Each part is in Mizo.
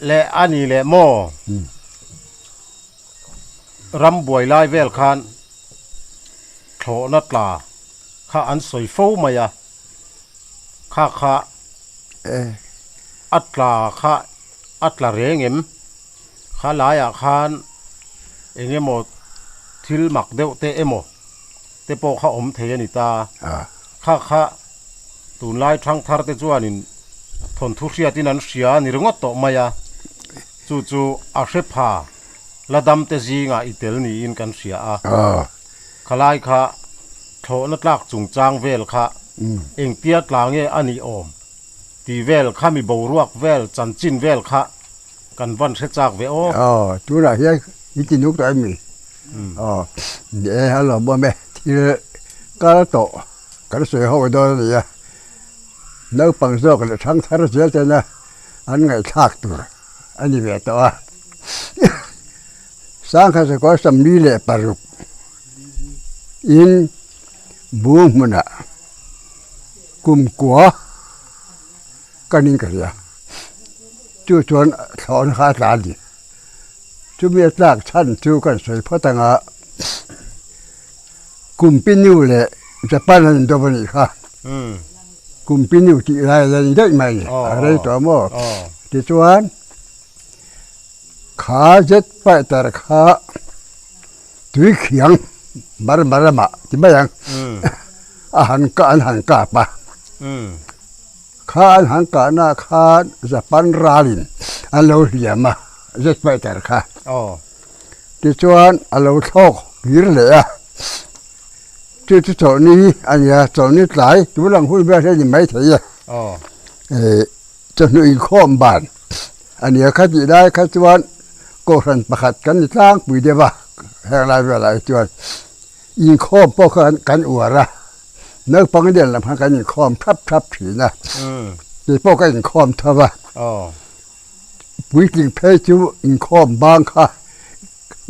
Le a ni leh maw? Ram buai lai vel khan thlawhna tla kha an sawi fo mai a, kha kha a tla kha a tla reng em? Kha laiah khan eng emaw thil mak deuh te emaw te pawh kha awm thei a ni ta. Kha kha tunlai thangthar te chuanin thawnthu hriatin an hria a ni ringawt tawh mai a, chu chu a hre pha la dam te zingah i tel niin kan hria a. Khalai kha thlawhna tlak chungchang vel kha engtia tla nge a nih awm tih vel kha mi boruak vel chanchin vel kha Kan van hre chak ve aw. Aw, tunah hian i ti nuk tawh em ni? Aw, ni e, a lawmawm e. Thil kal tawh kan sawi ho dawn a ni a, naupang zawk leh thangthar zel tena an ngaihthlak tur a ni ve tawh a. Sangha sakawr 46 in bung hmunah kumkua ka ning ka hria. Chu chuan thlawhna kha a tla a ni. Chumi a tlak chhan chu kan sawi phawt ang a, Kumpinu leh Japan an indawp a nih kha. Kumpinu tih lai a la ni daih mai a ni, a rei tawh maw? Tichuan kha jet fighter kha tui khiang mar mar lamah ti mai ang a han kah an han kap a. Kha an han kahna khan Japan ralin an lo hliam a, jet fighter kha. Tichuan a lo thlawk kir leh a, chu chu chawlhni a ni a, chawlhni tlai tun ang hun vel hi a ni maithei e. Chawhnu inkhawm ban a ni a, khatih lai kha chuan kohhran pakhat kan ni tlangpui deuh a, heng lai velah hi chuan inkhawm pawh kha kan uar a. Naupang lian lam khan kan inkhawm thap thap thin a, kei pawh ka inkhawm tho a, puitling phei chu inkhawm bang kha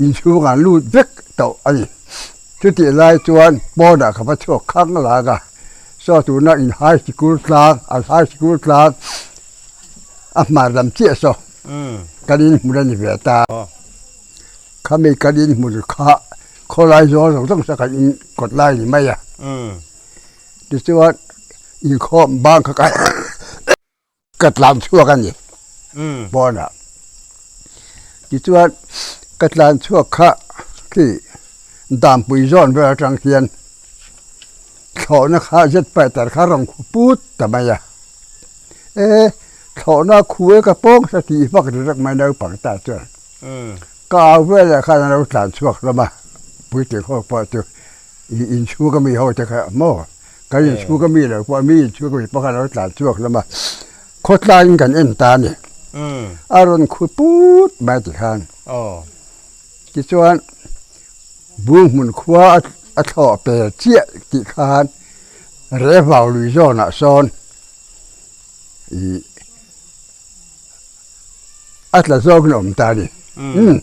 inchhungah an lut vek tawh a ni. Chutih lai chuan pawnah ka va chhuak khang lang a, saw tuna in high sikul tlang, an high sikul tlang a hmar lam chiah saw kan inhmun a ni ve ta. Khami kan inhmun kha khawlai zawl zawng zawng saw kan in kawt lai a ni mai a. Tichuan inkhawm bang kha ka tlan chhuak a ni pawnah. Tichuan ka tlan chhuak kha khi Dampui zawn vel atang hian thlawhna kha jet fighter kha rawn khu put ta mai a. E thlawhna khu e ka pawng sa tih vak ri rak mai naupang ta chuan. Ka au velah khan an lo tlan chhuak hlawm a, puitling ho pawh chu i inchhung ami ho te kha maw kan inchhung ami lo pawh mi inchhung ami pawh kha an lo tlan chhuak hlawm a, khawtlaiin kan en ta a ni. A rawn khu put mai ti khan. Tichuan Bunghmun khua a thlawh pel chiah tih khan Rehvau lui zawnah sawn ih A tla zawkin a awm ta a ni. Umm,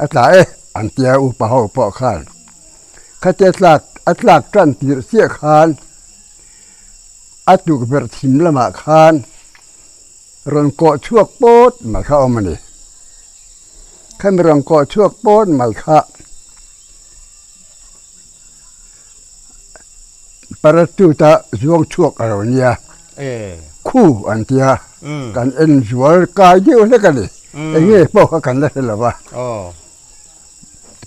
a tla e, an tia upa ho pawh khan. Khatia tlak, a tlak tan tirh chiah khan a tukverh thim lamah khan rawn kawh chhuak pawt mai kha a awm a ni. Khami rawn kawh chhuak pawt mai kha parachute a zuang chhuak a lo nia. Khu an tia kan en zual kai deuh hlek a ni. Eng nge pawh kha kan la hre lo va.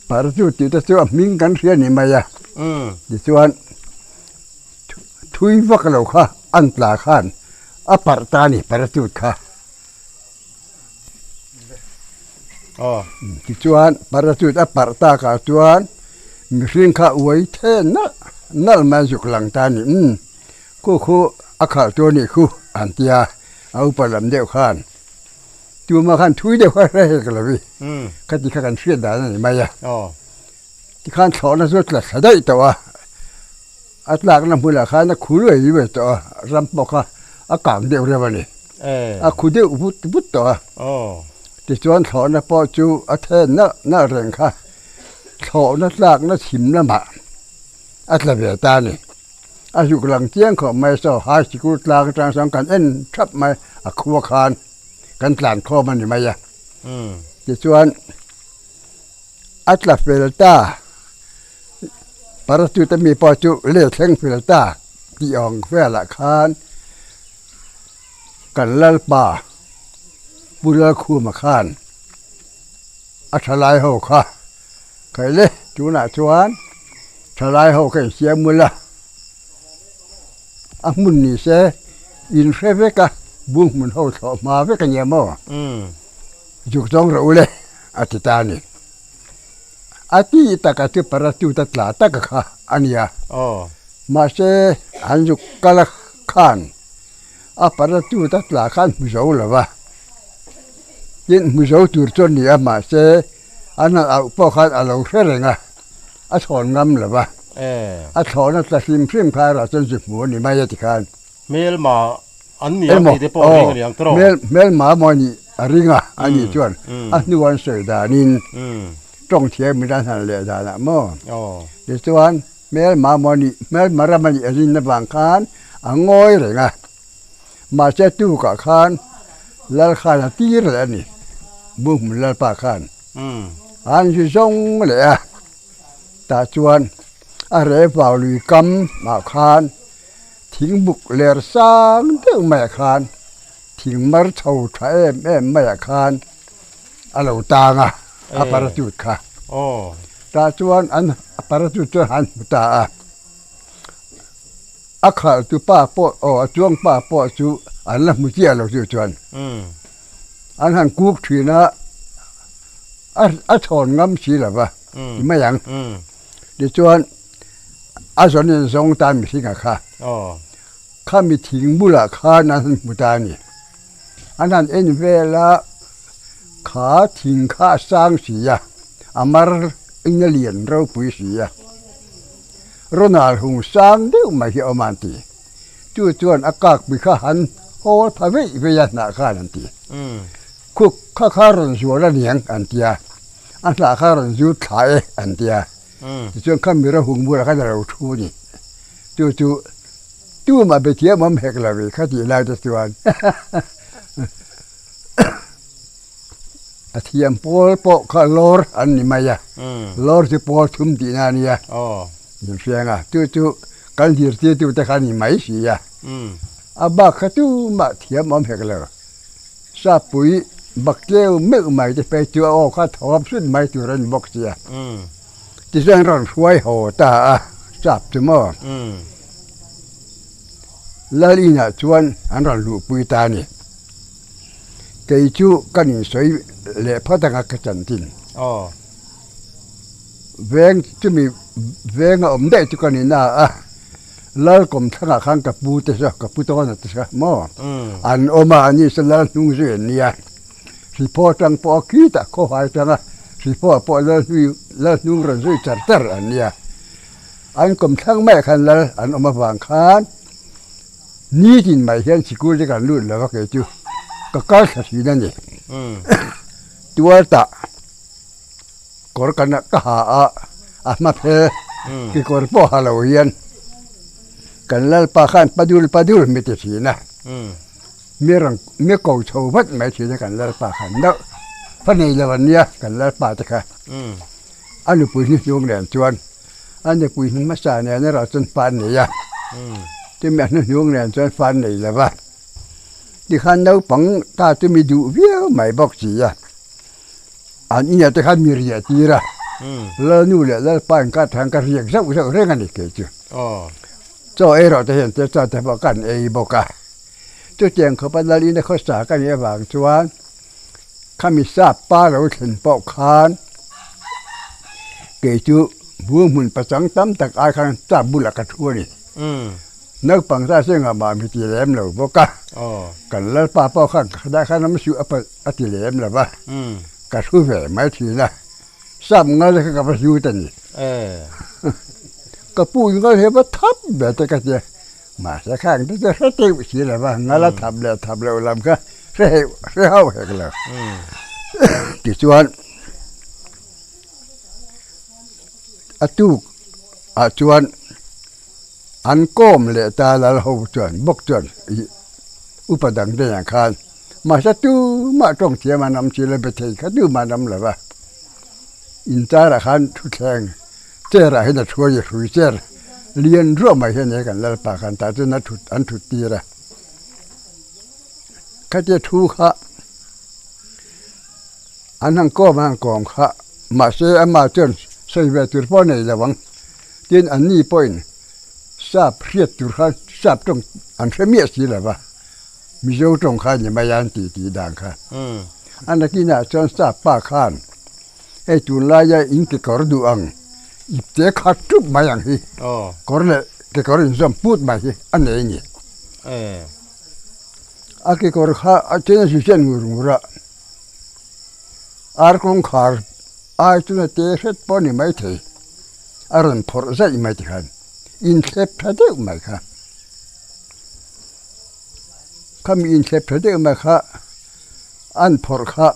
Parachute tih te chu a hming kan hria ni mai a. Tichuan thui vak lo kha an tla khan a parh ta a ni parachute kha. Tichuan parachute a parh takah chuan mihring kha uai the nalh nalh mai a zuk lang ta a ni. Umm khu khu a khalh tur a nih khu an tia a upa lam deuh khan tuma khan thui deuh kha hre hek lo i khati kha kan hriat dan a ni mai a. Tikhan thlawhna chu a tla thla daih tawh a, a tlakna hmunah khan a khu luai luai tawh a, ram pawh kha a kang deuh reuh a ni. A khu deuh vut vut tawh a. Tichuan thlawhna pawh chu a then nalh nalh reng kha. Thlawhna tlakna chhim lamah a tla ve ta a ni. A zuk lang chiang khawp mai saw high sikul tlang atang sawn kan en thap mai a khua khan kan tlan khawm a ni mai a. Tichuan a tla fel ta parachute ami pawh chu leh thleng fel ta tih ang velah khan kan lalpa Pu Lalkhuma khan a thalai ho kha khaile tunah chuan thalai ho kha insiam mul a a hmun ni se in hre vek a bung hmun ho thlawh hma vek a nia maw zuk zawng rawh u le a ti ta a ni a ti taka chu parachute a tla taka kha a nia mahse an zuk kal a khan. A parachute a tla khan hmu zo lo va, tin hmu zo tur chu a ni a mahse an han auh pawh khan a lo hre reng a, a chhawn ngam lo va, a thlawhna tla hrim hrim kha erawh chuan zu hmu a ni mai a ti khan. Hmelma an ni ang tih te pawh a ring a ni ang tawh. Hmelma maw a nih a ring a, a nih chuan a hnu an sawi danin tawng thiam in an han leh danah maw tichuan Hmelma maw nih, hmelma ram a nih a rin avang khan a ngawi reng a. Mahse tukah khan Lal khan a tir leh a ni, Bunghmun Lalpa khan. An zu zawng leh a, tah chuan a rehvau lui kam ah khan thingbuk ler sang deuh maiah khan thing mar chho tha em em maiah khan a lo tang a, a parachute kha. Tah chuan an parachute chuan han hmu ta a, a khalh tu pa pawh aw a chuang pa pawh chu an la hmu chiah lo chu chuan an han kuk thin a, a chhawn ngam si lo va ti mai ang. Tichuan a zawn in zawng ta mihringa kha, khami thing bulah khan an han hmu ta a ni. An han en vel a, kha thing kha a sang si a, a mar in a lian ropui si a, Ronald hung sang deuh mai hi a awm a an ti. Chu chuan a kakpui kha han hawl pha veih veih a hnah khan an ti. Khuk kha kha rawn zual a niang an ti a, a hnah kha rawn zut thla e an ti a. Tichuan kha mira hung bulah khan a lo thu a ni. Chu chu Tumah be thiam awm hek lo i kha tih lai te chuan a thiam pawl pawh kha lawr an ni mai a, lawr chu pawl thum tihna a nia min hriang a, chu chu kan zirtirtu te kha a ni mai si a, a bak kha tumah thiam awm hek lo, Sappui bak tleu meuh mai te phei chu a aw kha thawm sut mai tur a ni bawk sia. Tichuan rawn hruai haw ta a, sap chu maw? Lal inah chuan an rawn luhpui ta a ni. Kei chu kan insawi leh phawt anga ka chanchin. Veng chumi venga awm daih chu ka ni na a, Lal kawmthlangah khan ka pu te chu, ka pu tawna te chu maw? An awm a, ani chu Lal hnung zui an nia. Hriphaw atang pawh a khitah khawhai atanga Hriphaw pawh lal hnui lal hnung rawn zui char char an nia. An kawmthlang maiah khan lal an awm avang khan nitin mai hian sikul te kan lut lo a kei chu ka kal thla thin a ni. Tualtah kawr kan ka ha a, a hma phel kekawr pawh ha lo hian kan lalpa khan padul padul mi ti thin a. Mi rawn mi ko chho vat mai thin a kan lalpa khan deuh fa nei lo an nia kan lalpa te kha a nupui hnuhnung nen chuan a nupui hnu hmasa nen erawh chuan fa an nei a chumi a hnuhnung nen chuan fa an nei lo va tikhan naupang ta chu mi duh viau mai bawk si a an inah te khan mi riah tir a lalnu leh lalpa inkar te khan ka riak zauh zauh reng a ni kei chu. Chaw ei rawh te hian te chuan te pawh kan ei bawk a. Chutiang khawpa Lalina khawsa ka nih avang chuan khami sap pa lo thlen pawh khan kei chu bung hmun pachang tam tak ai khan sap bulah ka thu a ni. Naupang ta chu engah mah mi ti lem lo bawk a. Kan Lalpa pawh khan khadai khan awm suh a ti lem lo va, ka thu ve mai thin a. Sap ngal kha ka va hlut a ni. Ka pu in ngal hi a va thap ber te ka tia. Mahse khang te chu hre teuh si lo va, ngal a thap leh thap loh lam kha hre heuh hre hauh hek lo. Tichuan. A tuk ah chuan an kawm leh ta lal ho chuan bawk chuan ih upa dang te nen khan mahse tumah tawng thiam an awm si lo be thei kha tumah an awm lo va inchar ah khan thutthleng chair ah hian a thu a ni hrui chair lian ruah mai hian he kan lalpa khan tah chuan a thut an thut tir a khatia thu kha. An han kawm an han kawm kha mahse amah chuan sawi ve tur pawh a nei lo ang. Tin anni pawhin sap hriat tur khan sap tawng an hre miah si lo va, Mizo tawng kha a ni mai a an tih tih dan kha. A nakinah chuan sap pa khan hei tunlaia in kekawr duh ang ipte khat tup mai ang hi kawr leh kekawr inzawm put mai hi a nei a ni. A kekawr kha a chen a zui chen ngur ngur a. Ar kawngkhar ai chuna te hret pawh a ni maithei, a rawn phawrh zaih mai ti khan inthlep tha deuh mai kha. Khami inthlep tha deuh mai kha an phawrh kha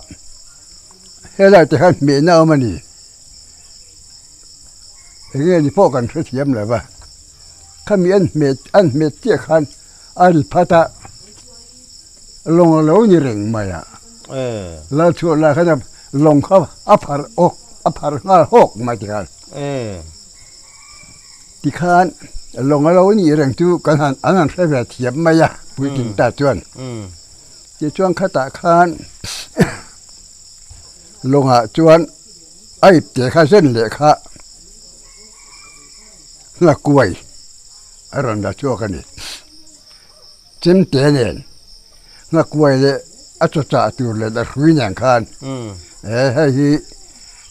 helai te khan hmehna a awm a ni. Enge ni pawh kan hrethiam lo va, khami an hmet an hmet chiah khan a ri phat a. Lawng a lo ni reng mai a. Lal chhuah lai khan lawng kha a phar awk a phar nghal hawk mai tikhan. Tikhan lawng a lo nih reng chu kan han an han hre ve thiam mai a puitling ta chuan. Tichuan khatah khan lawngah chuan a ipte kha zen leh kha nghakuai a rawn la chhuak a ni. Chemte nen nghakuai leh a chawchah tur leh a hrui nen khan he hei hi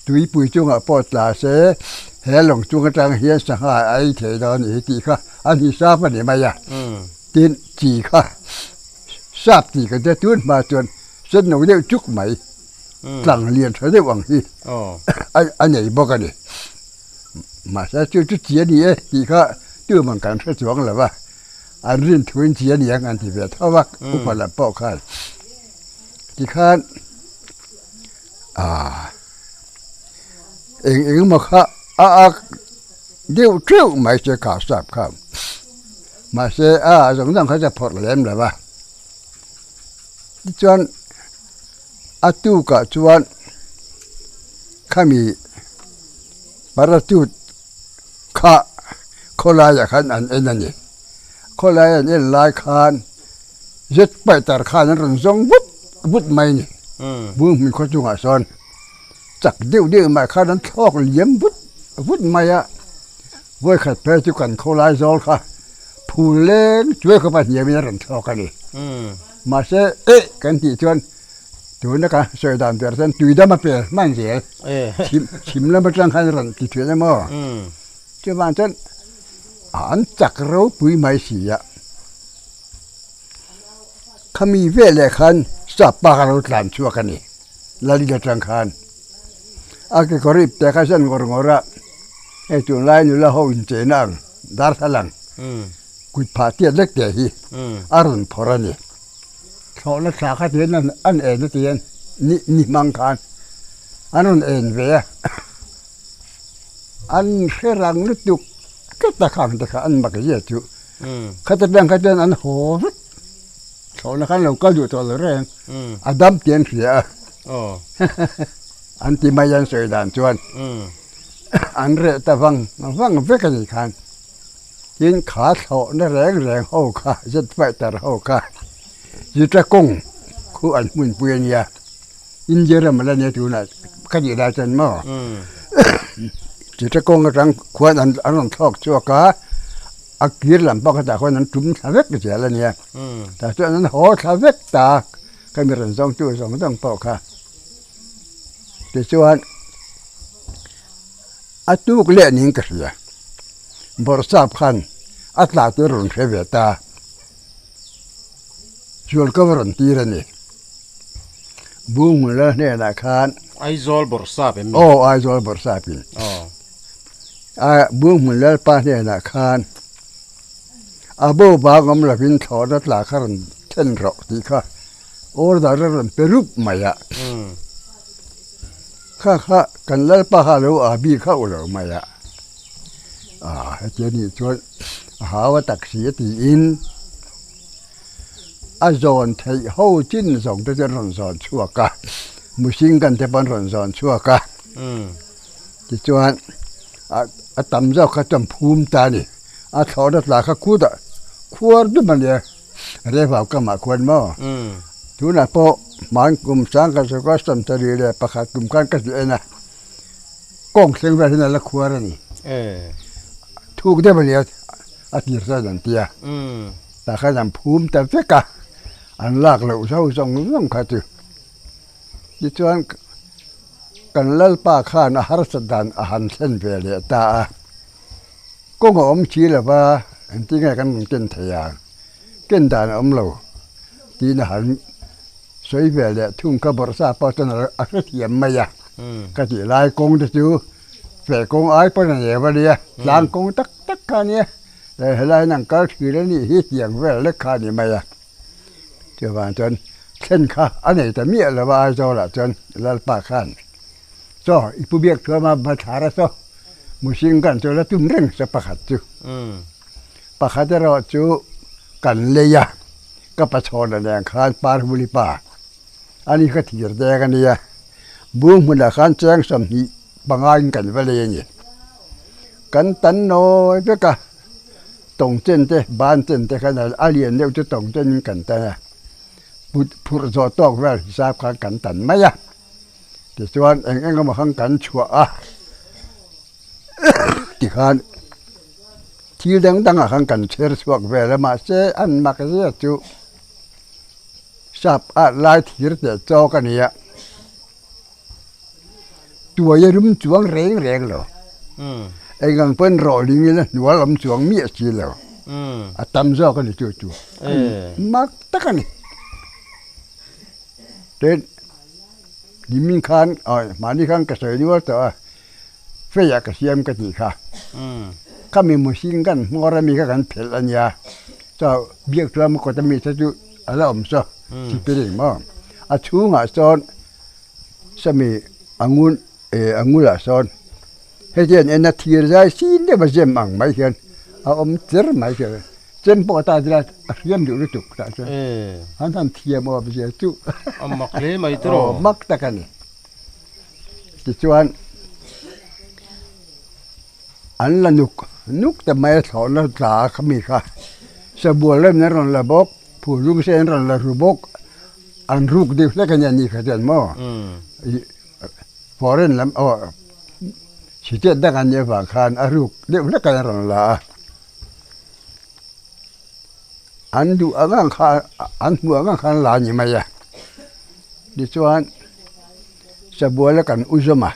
tuipui chungah pawh tla se he lawng chung atang hian sangha a ei thei dawn a nih hi tih kha a hisap a ni mai a tin chi kha sap tih kan hria tun hma chuan sen no deuh chuk mai tlang lian tha deuh ang hi a nei bawk a ni mahse chu chu chi a ni e tih kha tuman kan hre chuang lo va. An rin thuin chi a ni ang an ti ve tho a, upa lam pawh khan tikhan aaa eng eng emaw kha a ak deuh teuh mai se kha sap kha mahse a zawng zawng kha chu a phawrh lem lo va tichuan a tukah chuan khami parachute. Kha khawlaiah khan an en a ni. Khawlai an en lai khan jet fighter khan an rawn zawng vut vut mai a ni. Bunghmun khaw chungah sawn chak deuh deuh mai khan an thlawk liam vut vut mai a. Vawikhat phei chu kan khawlai zawl kha phul leng chuai khawpa hniamin a rawn thlawk a ni. Mahse eh kan tih chuan Tuna ka sawi dan ber chuan tuidam a pel hman zel. Chhim chhim lam atang khan rawn ti thin emaw. Chuvang chuan an chak ropui mai si a. Khami veleh khan sap pa kha lo tlan chhuak a ni. Lalin atang khan. A kekawr ip te kha zen ngawr ngawr a. Hei tunlai nula ho incheina ang darthlalang kut phah tiat lek te hi a rawn phawrh a ni. Thlawhna thla kha tihian an an en a tihian ni ni hmang khan an rawn en ve a an hre rang lutuk tlat a khang te kha an mak zia chu khata tang kha chuan an haw vek thlawhna khan lo kal duh tawh lo reng a dam tih an hria a an ti mai an sawi dan chuan an reh ta vang vang vek a nih khan. Tin kha thlawhna reng reng ho kha jet fighter ho kha Zita kawng khu an hmunpui a nia India ram a la nia tunah ka tih lai chuan maw Zita kawng atang khuan an rawn thlawk chhuak a a kir lam pawh khatah khuan an tum thla vek zel a nia tah chuan an haw thla vek ta ka mi rawn zawngtu zawng zawng pawh kha tichuan. A tuk leh niin ka hria. Bawrhsap khan a tla chu a rawn hre ve ta. Zual ka va rawn tir a ni. Bunghmun lal hnenah khan. Aizawl Bawrhsap em ni? Aw, Aizawl Bawrhsapin. Aw. A Bunghmun lalpa hnenah khan a bo bang awm lovin thlawhna tla kha rawn then rawh tih kha order a rawn pe rup mai a. Kha kha kan lalpa kha a lo a bik hauh lo mai a. A heti a nih chuan a hau a tak si a tiin a zawn theih ho chin zawng te chu an rawn zawn chhuak a, mihring kan te pawh an rawn zawn chhuak a. Tichuan a tam zawk kha chuan phum ta a ni. A thlawhna tla kha khutah khuar dum a nia, Revau kamah khuan maw? Tunah pawh hman kum sangkhat sawrkar 71 kum khan ka ti en a. Kawng thleng vel hian a la khuar a ni. Thuk deuh a nia a tir chuan an ti a. Tah khan an phum ta vek a, an lak loh zo zawng zawng kha chu. Tichuan kan Lalpa khan a harsat dan a han thlen ve leh ta a. Kawng a awm si lo va, engtin nge kan rawn ken thei ang? Ken dan a awm lo tiin a han sawi ve leh thung kha bawrhsa pawh chuan a hrethiam mai a. Ka tih lai kawng te chu feh kawng ai pawn a nei va nia, tlang kawng tak tak kha a nia, helai hian an kal thin a nih hi tiang vel lek kha a ni mai a. Chuvang chuan thlen kha a nei ta miah lo va Aizawlah chuan Lalpa khan chaw i pu biak thuam a Bathlar a saw mihring kan chu la tum reng sa pakhat chu. Pakhat erawh chu kan lei a, ka pachhawna nen khan Parhuli pa ani kha thir deng a nia, bung hmunah khan cheng 25 in kan va lei a ni. Kan tan nawi vek a. Tawng chen te, ban chen te khan a lian deuh chu tawng chen in kan tan a, put phurh zawh tawk vel hisap khan kan tan mai a, tichuan eng eng emaw khan kan chhuah a tikhan thil dang dang ah khan kan chher chhuak vel a mahse an mak zia chu sap at lai thir teh chawk a ni a. Tuai a rum chuang reng reng lo. Eng ang pawn rawh ling ila hnual awm chuang miah si lo. A tam zawk a ni chu chu. Mak tak a ni. Tin, nimin khan, mahni khan ka sawi nual tawh a, fei ah ka siam ka tih kha. Khami mihring kan hmawr ami kha kan phelh a nia. Chaw biak chuan kawt ami te chu a la awm saw, sipiring maw. A chhungah sawn Sawmi a ngun eh a ngulah sawn heti an en a thir zai sin deuh a zem ang mai hian a awm cher mai hian chem pawh ta zela a hriam duh lutuk tah chuan an han thiam awm zia chu a mak hle mai te rawh mak tak a ni tichuan an la nuk nuk ta mai a thlawhna tla kha mi kha sabual rem an rawn la bawk phulung sen an rawn la ru bawk. An ruk deuh hlek a nia ni kha chuan maw foreign lam aw state dang an nih avang khan a ruk deuh hlek a rawn la a, an duh ang ang kha an hmuh ang ang khan an la a ni mai a, tichuan sabuala kan u zawm a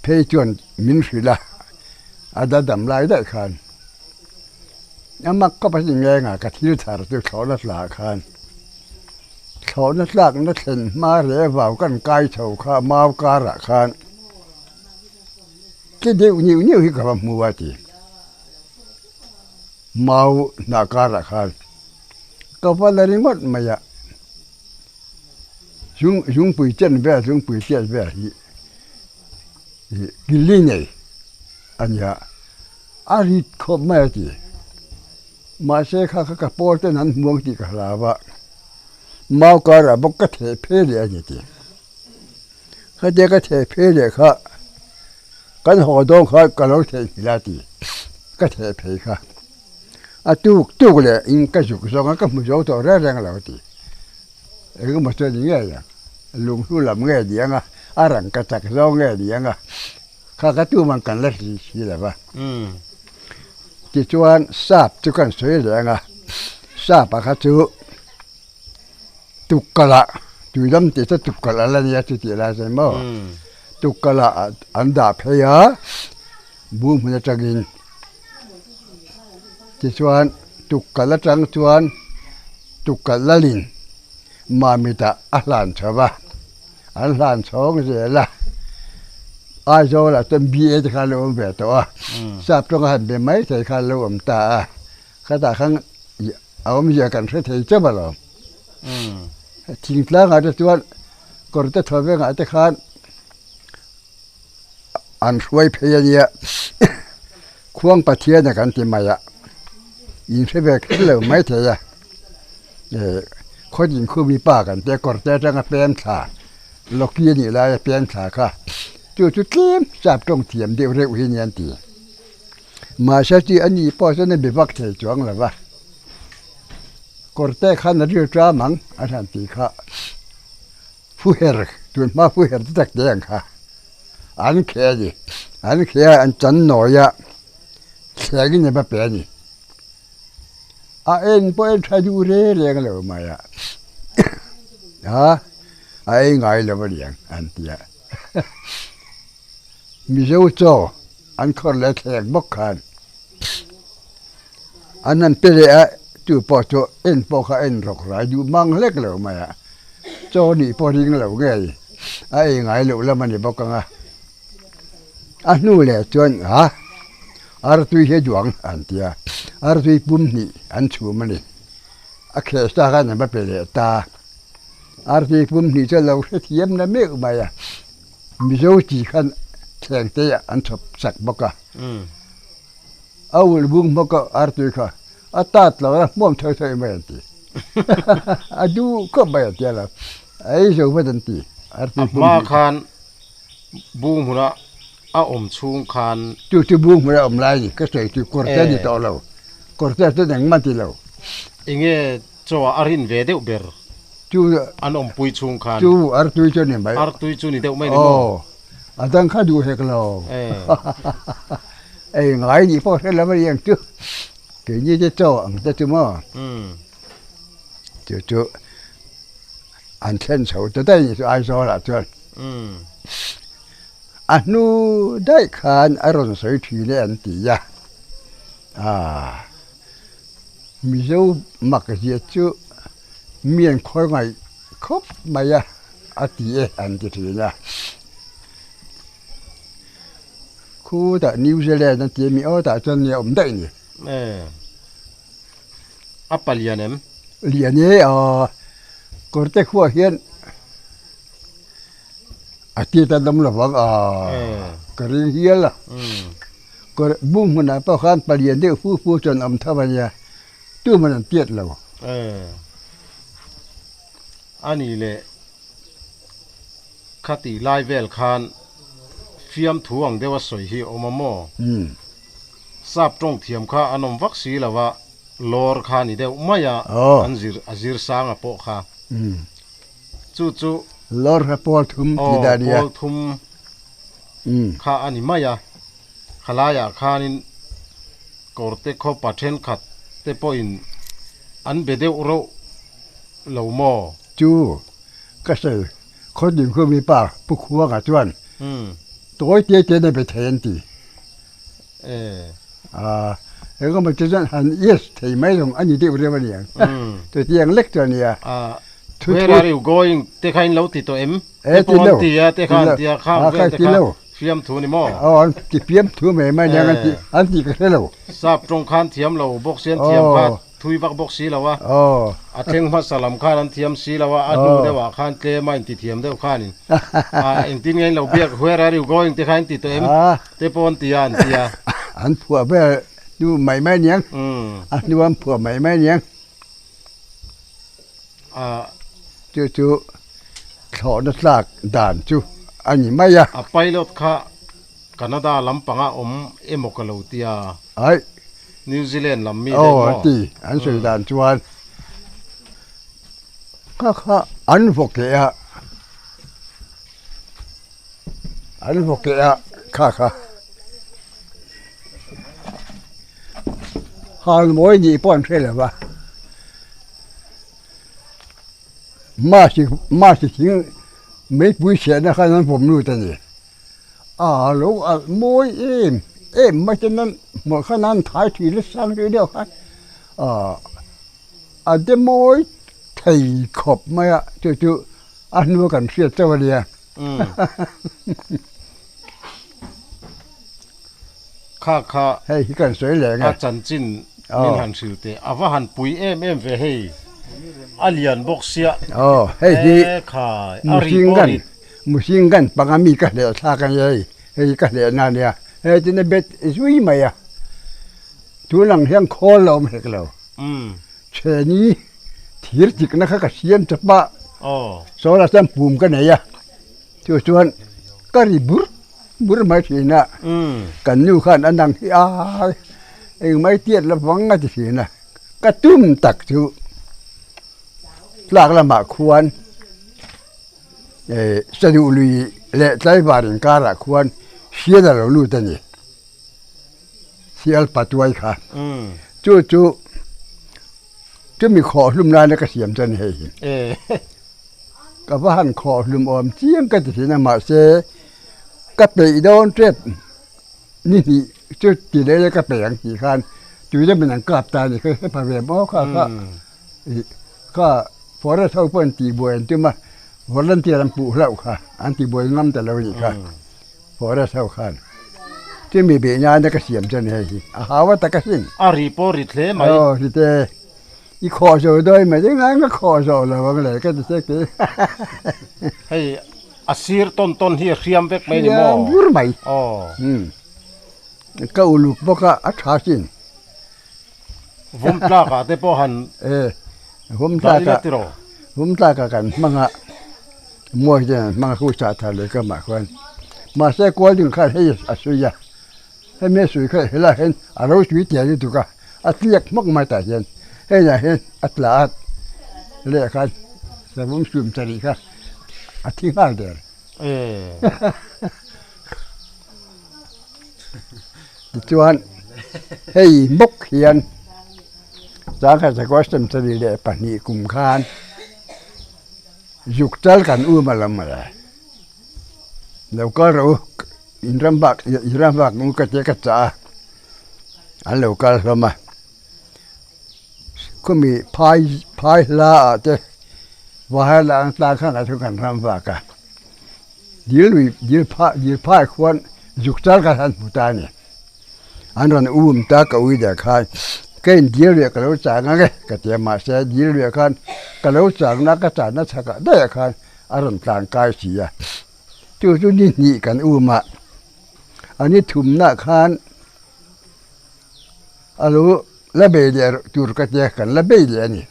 phei chuan min hrilh a, a dadam lai daih khan. A mak khawp a ni ngeng a, ka thil thar chu thlawhna tla khan thlawhna tlakna thlen hma reh vau kan kai chho kha mau karah khan ki deuh neuh neuh hi ka va hmu a ti. Mau hnah karah khan ka va la ringawt mai a, zung zungpui chen vel zungpui chiat vel hi ih gilli nei a nia. A rit khawp mai a ti. Mahse kha kha ka pawl ten an hmuang tih ka hlau a, mau karah bawk ka theh phei leh a ni ti. Khatia ka theh phei leh kha kan haw dawn kha ka lo theihnghilh a ti, ka theh phei kha. A tuk tuk leh in ka zuk zawng a ka hmu zo tawh reng reng lo a ti. Engemaw chu a ni ngei ang, lunghlu lam nge ni ang a, a rangka chak zawng nge ni ang a. Kha ka tu man kan la hri si lo va. Tichuan sap chu kan sawi leh ang a, sap ah kha chu tukkalh ah tuidam tih chu tukkalh a la nia chutih lai chuan maw tukkalh ah an dah phei a bung hmun atangin tichuan tukkalh atang chuan tukkalh lalin mamit ah a hlan chho va. An hlan chhawng zel a, Aizawlah chuan BA te kha an lo awm ve tawh a, sap tawnga han be mai thei kha an lo awm ta a, khatah khan a awmzia kan hre thei chauh alawm. Thingtlangah te chuan kawr te thaw vengah te khan an hruai phei a nia. Khuang Pathian a kan ti mai a, in hre ve kher lo mai thei a. Khawdin khumi pa kan tia kawr te atanga pem thla Loki a nih laia pem thla kha chu chu tlem sap tawng thiam deuh reuh hi nia an ti. Mahse chi a nih pawh chuan a be vak thei chuang lo va, kawr te khan a ril ṭam ang a han tih kha phuher tun hma phuher te tak te ang kha an kheh a ni. An kheh a an chan nawi a thlengin a va pe a ni. A en pawh en tha duh reng reng lo mai a, a a ei ngai lo a niang an ti a. Mizo chaw an khawrh leh thleng bawk khan an han pe leh a, chu pawh chu en pawh kha en rawk rai duh mang hlek lo mai a, chaw nih pawh ring lo ngei a ei ngai loh lam a ni bawk ang a. A hnu leh chuan ha artui hi a duang an ti a, artui pum hnih an chhum a ni. A kheh sa khan an va pe leh ta. Artui pum hnih chu a lo hrethiam na meuh mai a, Mizo chi khan thleng te ah an chhawp sak bawk a. A ulh bung bawk a artui kha a tat lo a hmuam thawi thawi mai an ti. A duh khawp mai an ti a lo. A ei zo vat an ti artui pum hnih kha. Bung hmuna a awm chhung khan. Chu chu bung hmuna awm lai ni ka sawi chu kawr te a ni tawh lo, kawr te chuan engmah ti lo. Enge chaw a rin ve deuh ber Chu an awmpui chhung khan. Chu artui chu ni mai. Artui chu ni deuh mai ni maw? Aw, a dang kha duh hek lo. Ei ngai nih pawh hre lo a ni ang chu, keini te chaw ang te chu maw. Chu chu an thlen chho ta daih ni chu Aizawlah chuan. A hnu daih khan a rawn sawi thin e an ti a, aaa Mizo mak zia chu mi an khawi ngaih khawp mai a, a ti e an ti thin a. Khutah New Zealand an ti a mi aw tah chuan nia awm daih ni. A pa lian em? Lian e aw, kawrte khuah hian a tit a dam lovang a, ka ring hial a. Kawr bung hmunah pawh khan pa lian deuh fu fu chuan awm tho a nia, tuman an tiat lo. A ni leh khati lai vel khan fiamthu ang deuha sawi hi a awm a maw? Sap tawng thiam kha an awm vak si lo a, lawr kha ni deuh mai a, an zir a zir sanga pawh kha. Chu chu. Lawr kha pawl thum tih dan nia. Aw, pawl thum kha a ni mai a, khalaiah khanin kawrte khawpa thenkhat te pawhin an be deuh reuh lo maw? Chu ka sawi Khawding khu mipa Pu Khuanga chuan tawi te te na be thei an ti. Engemaw chu chuan han yes thei mai zawng a ni deuh reuh a ni ang. Chutiang lek chu a nia. Where are you going te kha in lo ti tawh em? Te pawh an ti a te kha an ti a khang vel te kha fiamthu ni maw? Aw an ti fiamthu mai mai nia an ti an ti ka hre lo. Sap tawng khan thiam lo bawk si an thiam kha Thui vak bawk si lo a, a thleng hmasa lam khan an thiam si lo a, a hnu deuhah khan tlem a intithiam deuh khanin engtin nge in lo biak, where are you going te kha in ti tawh em? Te pawh an ti a, an ti a. An phuah vel hnu mai mai aniang, a hnu an phuah mai mai aniang. Chu chu thlawhna tlak dan chu a ni mai a. A pilot kha Canada lampanga awm emaw ka lo tia. Aih. New Zealand lam mi daih maw? Aw ti, an sawi dan chuan kha kha an vaw keh a, an vaw keh a kha kha halmawi nih pawh an hre lo va, masi masi thing meipui chhiahna khan an vawm lut a ni. A lo alh mawi em em mai ten an hmuh khan an thai thui nasa ang deuh deuh khan ah a de mawi thei khawp mai a chu chu a hnu kan hriat chauh a nia. Kha kha hei hi kan sawi leh ang e. A chanchin min han hrilh teh a va han pui em em ve hei a lian bawk sia. Aw hei hi mihring kan mihring kan panga mi ka hleh thlak a nia hei hei hi ka hleh na a nia hei tin a bet zui mai a. Tun ang hian khawl la awm hek lo. Chheni thir chikna kha ka siam chawp a, sawlah chuan pum ka nei a, chu chuan ka ri bur bur mai thin a, kan nu khan a nang hi ai engmai tiat la vang a ti thin a, ka tum tak chu tlak lamah khuan Saduh lui leh Tlaivar inkarah khuan hriat a lo lut a ni. Sial patuai kha. Chu chu chumi khawh hlum laina ka siam chuan hei hi. Ka va han khawh hlum awm chiang ka ti thin a mahse ka peih dawn tep ni hnih chu ti leh ila ka peih ang tih khan tui deuhin an kap ta a ni kha hepa ve maw kha kha kha forest ho pawh an tihbuai an tum a volunteer an puh hlauh kha an tihbuai ngam ta lo a nih kha. Forest ho khan chumi beh nana ka siam chuan hei hi a hau a tak asin. A ri pawh rit hle mai. Aw ri te i khawh zo dawi mai ding ang ka khawh zo lo ang le ka ti sek te. Hei a sir tawn tawn hi a hriam vek mai ni maw? Hriam bur mai. Aw. Umm ka uluk bawk a a tha sin. Vum tlak ah te pawh han Eh vum tlak ah vum tlak ah kan hmang a mawi te an hmang a khu chah thar leh ka mah khuan mahse kual ding khan hei a sui a hemi a sui kha helaiah hian a lo sui tial lutuk a a tliak hmawk mai tah hian heinah hian a tla a leh khan savawm sum sarih kha a thi nghal der. Tichuan hei bawk hian zangkhat zakua 72 kum khan zuk chal kan um a lo mawle. Lo kal rawh u in ram bak in ram bak u ka tia ka chah a an lo kal hlawm a khumi phai phai hla ah te vahar lah ang tlang khan ah chuan kan ram vak a. Dil lui dil phah dil phah khuan zuk chal kha han hmu ta a ni. An rawn um ta ka ui der khan ka in dil luiah ka lo chang ang e ka ti a mahse dil luiah khan ka lo changna ka channa chhakah daihah khan a rawn tlan kai si a. Chu chu ni hnih kan um a, a ni thumnah khan a lo la bei leh tur ka tia kan la bei leh a ni.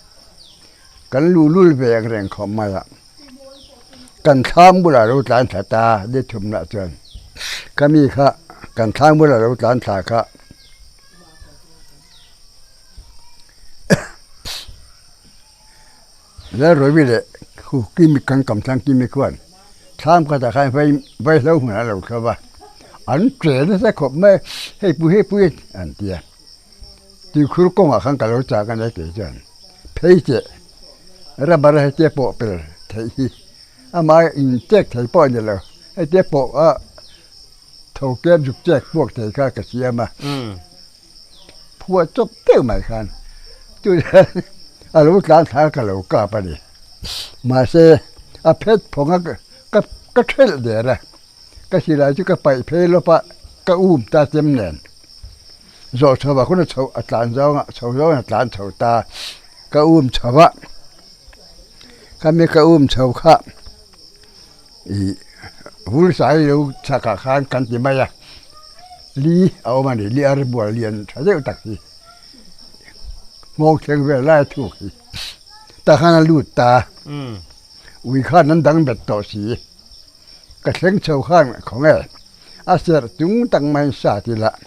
Kan luhlul ve ang reng khawp mai a. Kan thlam bulah lo tlan thla ta ni thumnah chuan ka mi kha kan thlam bulah lo tlan thla kha Lalrawi leh hu kimi kan kam thlang kimi khuan thlam khatah khan vai vaihlo hmunah a lo thlo va an che nasa khawp mai hei pui hei pui an ti a tuikhur kawngah khan ka lo chak a nia kei chuan. Phei che rubber hetia pawh pel theih hi amah in chek thei pawh a ni lo hetia pawh a tho tlem zuk chek puak thei kha ka siam a phuah chawp deuh mai khan chuan a lo tlan thla ka lo kap a ni mahse a phet phawng a ka ka thelh der a ka silai chu ka paih phei lawp a ka um ta chem nen. Zawh chho ah khawn a chho a tlan zawng ah chho zawng in a tlan chho ta ka um chho a khami ka um chho kha ih vur sai lo chhak ah khan kan ti mai a li a awm a ni li ar bual lian tha deuh tak hi nghawng thleng vel lai a thuk hi tah khan a lut ta ui khan an dang bet tawh si. Ka thleng chho khan khaw nge a serh chung tak mai sa ti lah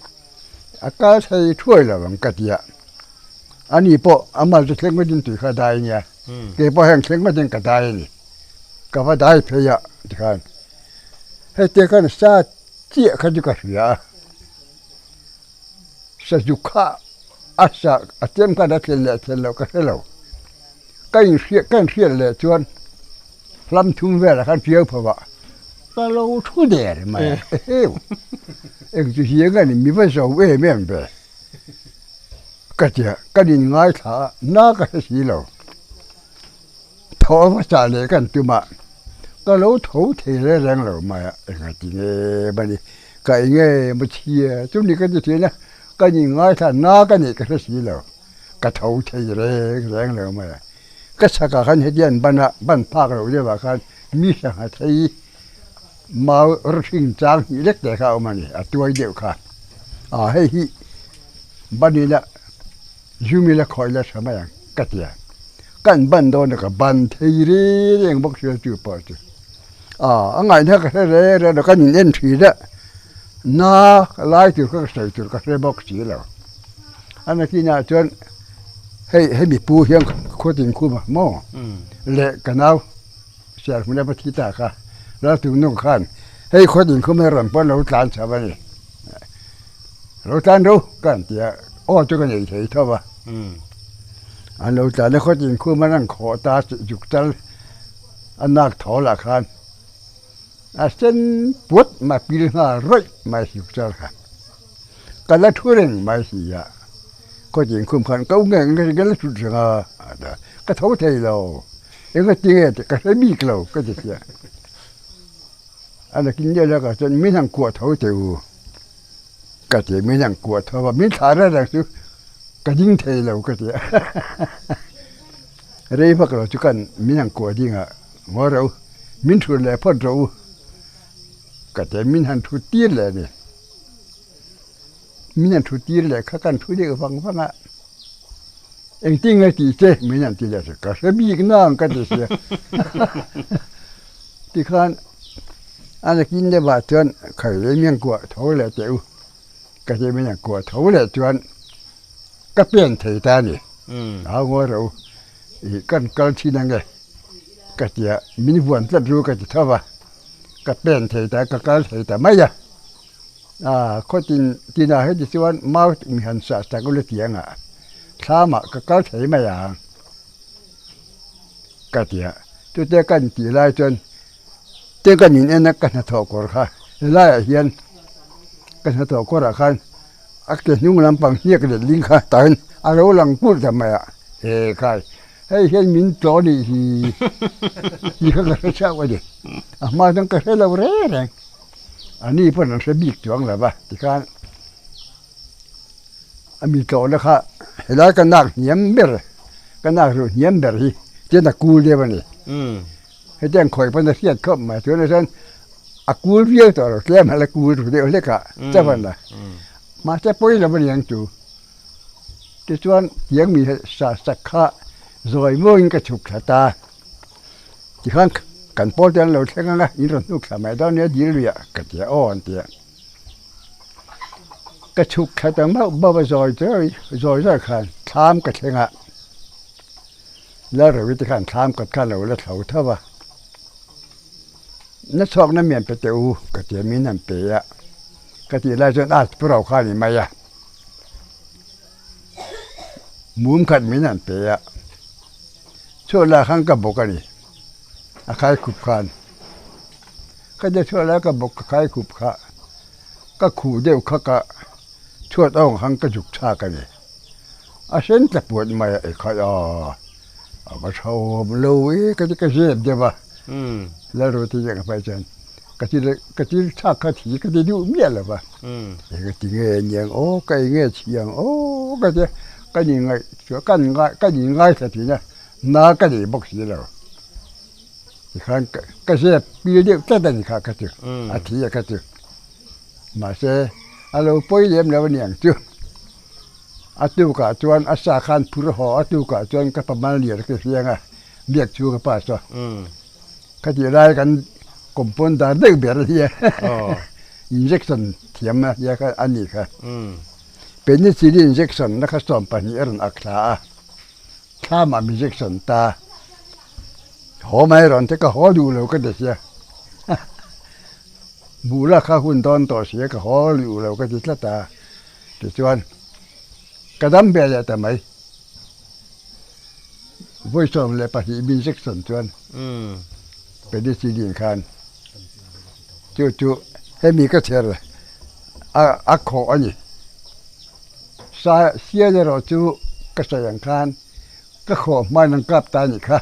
a kal thei thuai lo ang ka ti a, ani pawh a mal chu thleng ngawtin tui kha a dai ania, kei pawh heng thleng ngawtin ka dai a ni, ka va dai phei a tikhan heti khan sa chiah kha chu ka hria a, sazu kha a sa a chem khan a thlen leh thlen loh ka hre lo, ka inhriat ka inhriat leh chuan. Hlam thum velah khan fiau pho ah ka lo thu der mai a, eheu eng chu hiang a ni mi va zo em em ve ka ti a, ka nin ngaithla a na ka hre si lo, tho a va chah leh kan tum a ka lo tho thei reng reng lo mai a, eng a ti nge mawni ka eng nge maw chhia chu ni ka ti thin a, ka nin ngaithla a na ka neih ka hre si lo, ka tho thei reng reng lo mai a. Ka chhakah khan heti an ban a, ban phak loh deuhah khan mi sangha thei mau rawhring chang hnih lek te kha a awm a ni, a tuai deuh kha. Aa hei hi Ban ila zum ila khawih ila tha mai ang ka ti a. Kan ban dawn a ka ban thei reng reng bawk sia chu pawh chu. A ngaihna ka hre reng reng lo kan in en thin a, na lai tur kha ka sawi tur ka hre bawk si lo. A nakinah chuan hei hemi pu hian khuatin khum a maw leh ka nau sial hmun a va thi ta kha Laltungnung khan hei khuatin khum hi rawn pawn lo tlan chho a ni. Lo tlan ro ka han ti a, aw chu ka nei thei tho va. An lo tlan a khawtin khum an rawn khawh ta zuk chal a nak thawl ah khan a sen puat mai pil nghal rawih mai zuk chal kha. Ka la thu reng mai si a, khawtin khum khan ko nge nge la thut reng a, ka tho thei lo, engati nge tih ka hre bik lo ka ti sia. A nakin deuh lakah chuan min han kuah tho teh u ka ti a, min han kuah tho a, min thlah reng reng chu ka ding thei lo ka ti a, rei vak lo chu kan min han kuah ding a, ngawi rawh u, min thut leh phawt rawh u ka ti a, min han thut tir leh a ni. Min han thu tir leh kha kan thu deuh vang vang a, engtin nge tih che min han ti leh a, ka hre bik nang ka ti sia. Tikhan a nakin deuhah chuan khai leh miang kuah tho leh teh u ka ti min han kuah tho leh chuan ka pen thei ta a ni. Hau ngawi rawh u ih kan kal thin ange ka ti a, min vuan tlat ru ka ti tho va, ka pen thei ta ka kal thei ta mai a. A khawtin tinah heti chuan mau mi han sah tak ula ti anga thlamah ka kal thei mai ang ka ti a, chute ka intih lai chuan te ka nin en a ka hnathawh kawr kha helaiah hian ka hnathawh kawrah khan a ke hnung lampang hniak let ling kha tahin a lo lang kulh ta mai a, he khai hei hian min tlawh anih hi tih kha ka hre chauh a ni, a hma chuan ka hre lo reng reng. A ni pawn an hre bik chuang lo va tikhan a mi tlawhna kha helai ka nak hniam ber ka nak ruh hniam ber hi chuan a kul deuh a ni. Hetiang khawi pawn a hriat khawp mai tunah chuan a kul viau tawh lo tlem a la kul ru deuh hlek a chauh a la mahse pawi lo a niang chu tichuan tiang mi sa sak kha zawi mawiin ka chhuk thla ta. Tikhan kan pawl te an lo thleng ang a, in rawn hnuk thla mai dawn nia dil luiah ka ti a, aw an ti a. Ka chhuk thla ta mauh bauh a zawi zawi zawi zawi khan thlam ka thleng a, Lalrovi te khan thlam kawt kha a lo la thlo tho a, na chhuak na mian pe teh u ka ti a, min han pe a, ka tih lai chuan a pu ro kha a ni mai a. Mum khat min han pe a, chhuat lah khan ka bawk a ni, a khai khup khan. Ka tia chhuat lai ka bawk ka khai khup kha, ka khuh deuh kha ka chhuat awng khan ka zuk chhak a ni. A sen tla puat mai a, ekhai a, a va tha awm lo e ka ti ka zep deuh a. Lalruati hian ka hmai chuan ka thil ka thil chhak kha thi ka ti duh miah lo va, eng ti nge aniang aw ka eng nge chhi ang aw ka tia ka ni ngaih chuan ka ngai ka ni ngaithla thin a na ka nei bawk si lo tikhan ka zep pil deuh tlat a ni kha ka chu a thi a ka chu mahse a lo pawi lem lo aniang chu a tukah chuan a sa khan phur haw a tukah chuan ka pamal lian ka hriang a. Biak chu ka pass a, ka tih lai kan compounder deuh ber a nia, injection thiam a nia kha a ni kha. Penicillin injection na kha 12 a rawn ak thla a, thlamah injection ta, haw mai rawn te ka haw duh lo ka ti sia, buh lak kha hun dawn tawh sia ka haw duh lo ka ti tlat a, tichuan ka dam ve leh ta mai. Vawi 12 min section chuan penicillin khan chu chu hemi ka chher a khawh a ni. Sa sial erawh chu ka sawi ang khan ka khawh hmain an kap ta a nih kha.